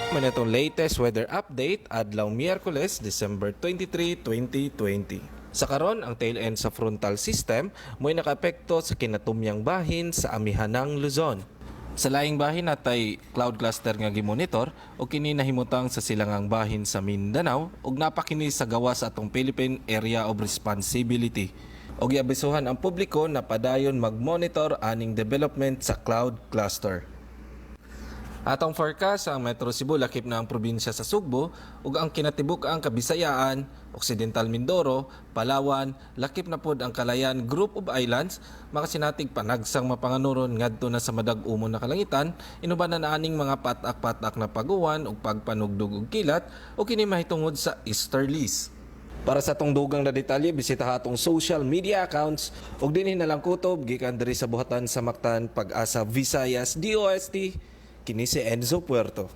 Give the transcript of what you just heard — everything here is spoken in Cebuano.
Mao atong latest weather update adlaw Miyerkules, December 23, 2020. Sa karon, ang tail end sa frontal system mo'y nakaapekto sa kinatumyang bahin sa amihanang Luzon. Sa laing bahin, natay cloud cluster nga gimonitor o kini nahimutang sa silangang bahin sa Mindanao ug napakini sa gawas sa atong Philippine Area of Responsibility. Og giabisuhan ang publiko na padayon mag-monitor aning development sa cloud cluster. Atong forecast, ang Metro Cebu lakip na ang probinsya sa Sugbo ug ang kinatibuk-ang Kabisayaan, Occidental Mindoro, Palawan, lakip na pod ang Calayan Group of Islands, makasinatig panagsang mapanganuron ngadto na sa madag-umon na kalangitan, inubanan aning mga patak-patak na paguwan ug pagpanugdog og kilat ug kini mahitungod sa easterlies. Para sa atong dugang na detalye, bisita atong social media accounts ug dinhi na lang kutob gikan diri sa buhatan sa Mactan, Pag-asa, Visayas, DOST. Kini si Enzo Puerto.